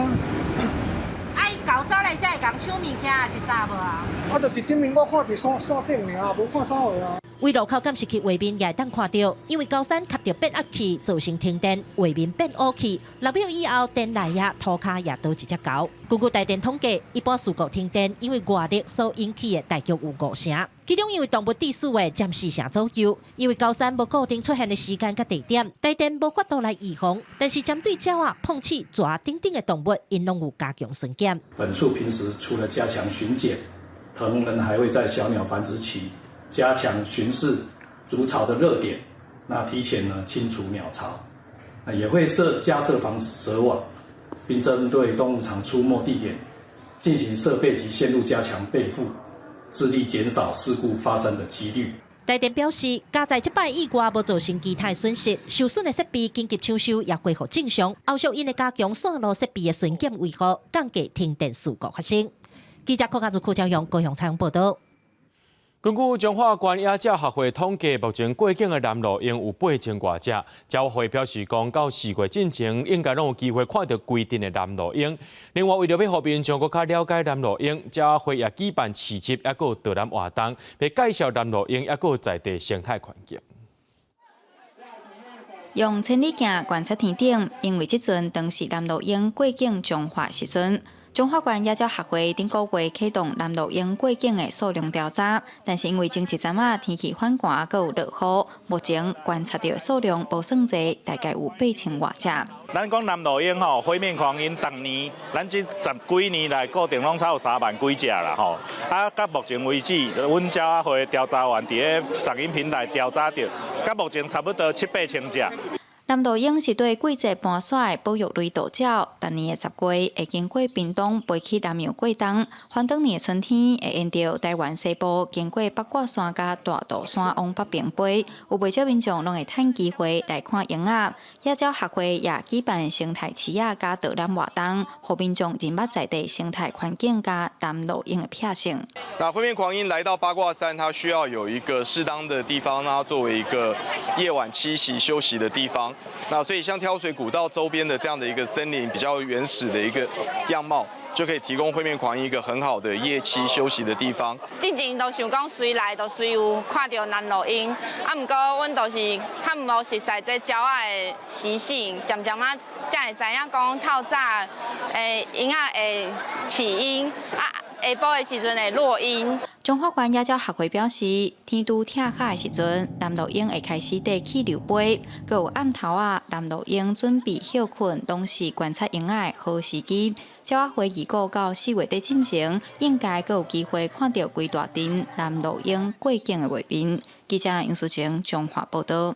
啊，伊猴走來遮會共搶物件抑是啥無啊？啊，就佇頂面我看佇山山頂爾，無看啥貨啊。佇路口監視器畫面也會當看著，因為高山磕著變壓器造成停電，畫面變烏去。6秒以後電來啊，塗跤也倒一隻猴。根據台電統計，一般事故停電因為外力所引起的大約有五成，其中因為動物致死的佔4成左右。因為高山無固定出現的時間佮地點，台電無法度來預防。但是針對鳥仔、碰鼠、蛇等等的動物，𪜶攏有加強巡檢。本處平時除了加強巡檢，同仁還會在小鳥繁殖期加強巡視築巢的熱點，那提前呢清除鳥巢，那也會設加設防蛇網，並針對動物常出沒地點進行設備及線路加強備負，致力減少事故發生的幾率。台電表示，佳哉這擺意外無造成其他損失，受損的設備緊急搶修也恢復正常。後續𪜶會加強線路設備的巡檢維護，降低停電事故發生。記者柯家如、柯昭陽高雄採訪報導。根據彰化縣野鳥學會統計，目前過境的南鷺鷹有8000外隻。鳥會表示講，到4月進前應該攏有機會看著規陣的南鷺鷹。另外，為著欲予民眾閣較了解南鷺鷹，鳥會也舉辦市集，抑閣有導覽活動，來介紹南鷺鷹，抑閣有在地生態環境。用千里鏡觀察天頂，因為這陣當是南鷺鷹過境彰化時陣。彰化縣野鳥學會頂個月啟動南鷺鷹過境的數量調查，但是因為前一陣仔天氣反寒，閣有落雨，目前觀察著數量無算濟，大概有8000外隻。咱講南鷺鷹吼，灰面狂鷹，逐年咱這十幾年來固定攏差有3萬幾隻啦吼。啊，到目前為止，阮鳥仔會調查員佇咧索引平台調查著，到目前差不多七八千隻。南鷺鷹是對季節搬徙的保育類渡鳥，逐年的10月會經過屏東飛去南洋過冬，返轉年的春天會沿著台灣西部經過八卦山佮大肚山往北邊飛。有袂少民眾攏會趁機會來看鷹仔。野鳥學會也舉辦生態市仔佮導覽活動，予民眾認捌在地生態環境佮南鷺鷹的習性。那灰面狂鷹來到八卦山，它需要有一個適當的地方，讓它作為一個夜晚棲息休息的地方。那所以像挑水古道周邊的這樣的一個森林，比較原始的一個樣貌，就可以提供灰面狂鷹一個很好的夜棲休息的地方。之前都想講隨來就隨有看著南鷺鷹，啊，毋過阮就是較無熟似這鳥仔的習性，漸漸仔才會知影講透早鷹仔會起鷹，啊，下晡的時陣會落鷹。彰化縣野鳥學會表示，天拄拆跤的時陣，南鷺鷹會開始綴氣流飛，閣有暗頭仔，南鷺鷹準備歇睏，攏是觀察鷹仔的好時機。鳥仔會預估到4月底進前，應該閣有機會看著規大陣南鷺鷹過境的畫面。記者楊淑晴彰化報導。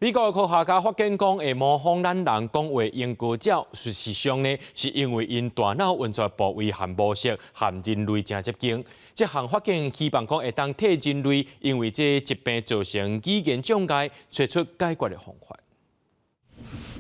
美國科學家發現講，會模仿咱人講話鸚鵡鳥，事實上呢，是因為𪜶大腦運作部位和模式和人類誠接近。這項發現希望講會當替人類因為這疾病造成語言障礙，揣出解決的方法。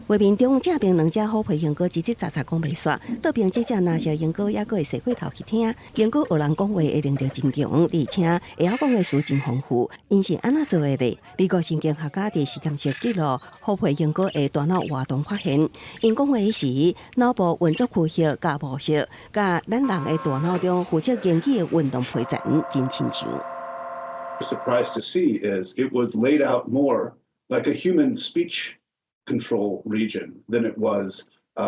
畫面中正邊兩隻虎皮鸚鵡吱吱喳喳講袂煞，倒邊這隻藍色鸚鵡猶閣會踅過頭去聽。鸚鵡學人講話的能力真強，而且會曉講的詞真豐富。𪜶是按怎做的咧？美國神經學家佇實驗室記錄虎皮鸚鵡的大腦活動，發現𪜶講話時，腦部運作區域佮模式，佮咱人的大腦中負責言語的運動皮層真親像。 Surprised to see is it was laid out more like a human speech control region than it was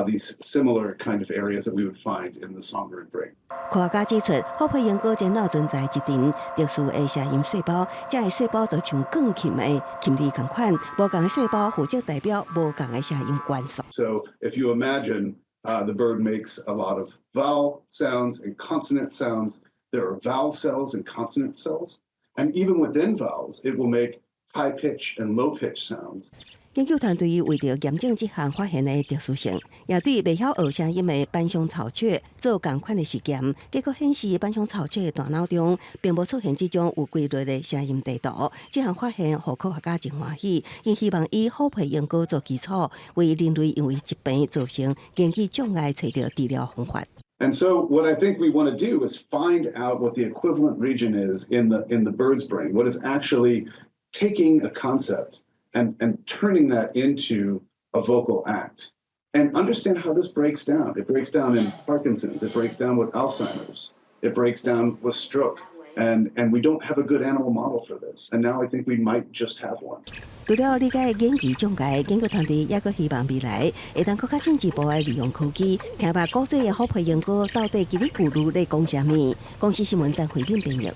These similar kind of areas that we would find in the songbird brain. 科學家指出，虎皮鸚鵡前腦存在一陣特殊的聲音細胞，這个細胞就像鋼琴的琴鍵仝款，無仝的細胞負責代表無仝的聲音元素。 So if you imagine the bird makes a lot of vowel sounds and consonant sounds, there are vowel cells and consonant cells, and even within vowels, it will make high pitch and low pitch sounds. 研究團隊為著驗證這項發現的特殊性，也對袂曉學聲音的斑胸巢雀做仝款的實驗，結果顯示斑胸巢雀的大腦中並無出現這種有規律的聲音地圖。這項發現予科學家真歡喜，𪜶希望以虎皮鸚鵡做基礎，為人類因為疾病造成言語障礙揣著治療方法。 And so what I think we want to do is find out what the equivalent region is in the bird's brain, what is actually taking a concept and turning that into a vocal act, and understand how this breaks down. It breaks down in Parkinson's, it breaks down with Alzheimer's, it breaks down with stroke. And we don't have a good animal model for this. And now I think we might just have one. 除了理解言語障礙，研究團隊猶閣希望未來會當閣較進一步來利用科技，聽捌古早的虎皮鸚鵡到底嘰哩咕嚕咧講啥物。公視新聞曾慧敏編譯。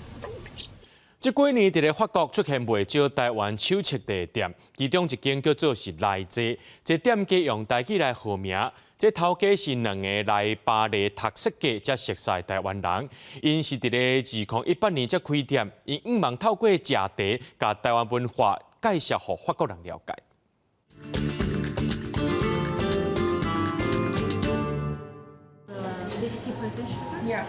這幾年，佇咧法國出現袂少台灣手冊的店，其中一間叫做是來坐，這店家用台語來號名。這頭家是兩个來巴黎讀設計才熟似台灣人，𪜶是佇咧2018年才開店，𪜶向望透過食茶，共台灣文化介紹予法國人了解。 50% sugar? Yeah. Okay.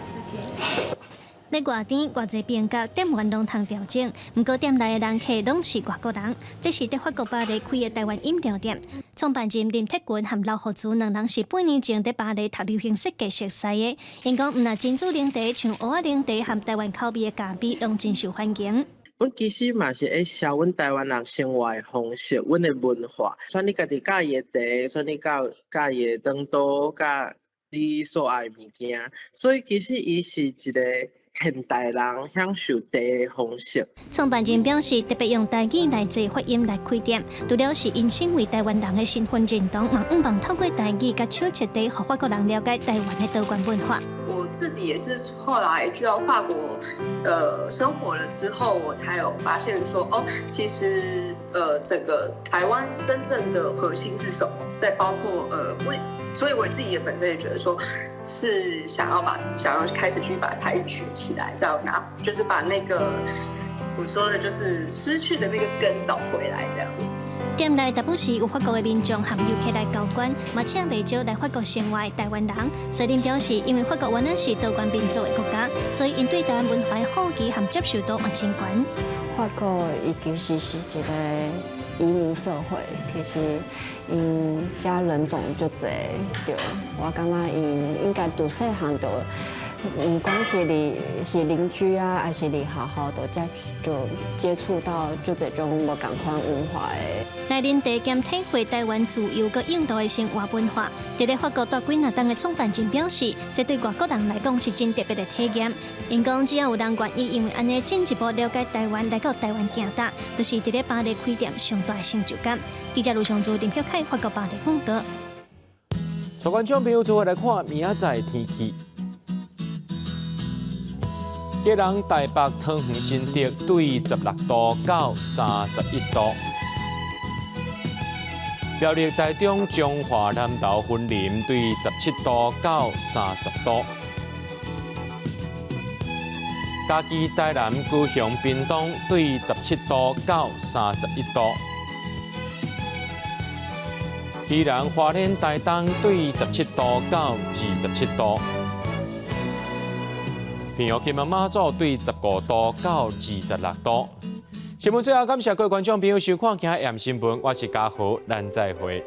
欲偌甜偌濟冰角，店員攏通調整。毋過店內的人客攏是外國人。這是佇法國巴黎開的台灣飲料店。創辦人林鐵群和劉福珠兩人是8年前佇巴黎讀流行設計熟似的。𪜶講，毋但珍珠奶茶，像蚵仔奶茶和台灣口味的咖啡，攏真受歡迎。阮其實嘛是會銷阮台灣人生活的方式，阮的文化。選你家己佮意的茶，選你佮意的腸道，佮你所愛的物件。所以其實伊是一个現代人享受茶的方式。創辦人表示，特別用台語來做發音來開店，除了是𪜶身為台灣人的身份認同，嘛向望透過台語佮手冊茶，予法國人了解台灣的多元文化。我自己也是後來去到法國，生活了之後，我才有發現說，哦，其實，整個台灣真正的核心是什麼？再包括，所以我自己也本身也覺得說，是想要開始去把台語學起來，這樣拿，就是把那個我說的，就是失去的那個根找回來，這樣子。店內大部是有法國的民眾和遊客來交關，嘛請袂少來法國生活的台灣人。所以表示，因為法國原來是多元民族的國家，所以𪜶對台灣文化的好奇和接受度嘛真懸。法國伊其實是一个移民社會，其實𪜶遮人種足濟，對，我感覺𪜶應該自細漢就，毋管是佇是鄰居啊，還是佇學校，都接觸到足濟種無仝款文化的。來啉茶兼體會台灣自由佮印度的生活文化。佇咧法國蹛幾若冬的創辦人表示，這對外國人來講是真特別的體驗。𪜶講只要有人願意，因為按呢進一步了解台灣，來到台灣行踏，就是佇咧巴黎開店上大的成就感。記者盧尚珠、林曉凱，法國巴黎報導。帶觀眾朋友做伙來看明仔載天氣。基隆、台北、桃園、新竹對16度到31度。苗栗、台中、彰化、南投、雲林對17度到30度。嘉義、台南、高雄、屏東對17度到31度。宜蘭、花蓮、台東對17度到27度。屏東、金門、馬祖對15度到26度。新聞最後感謝各位觀眾朋友收看《今日新聞》，我是嘉豪，咱再會。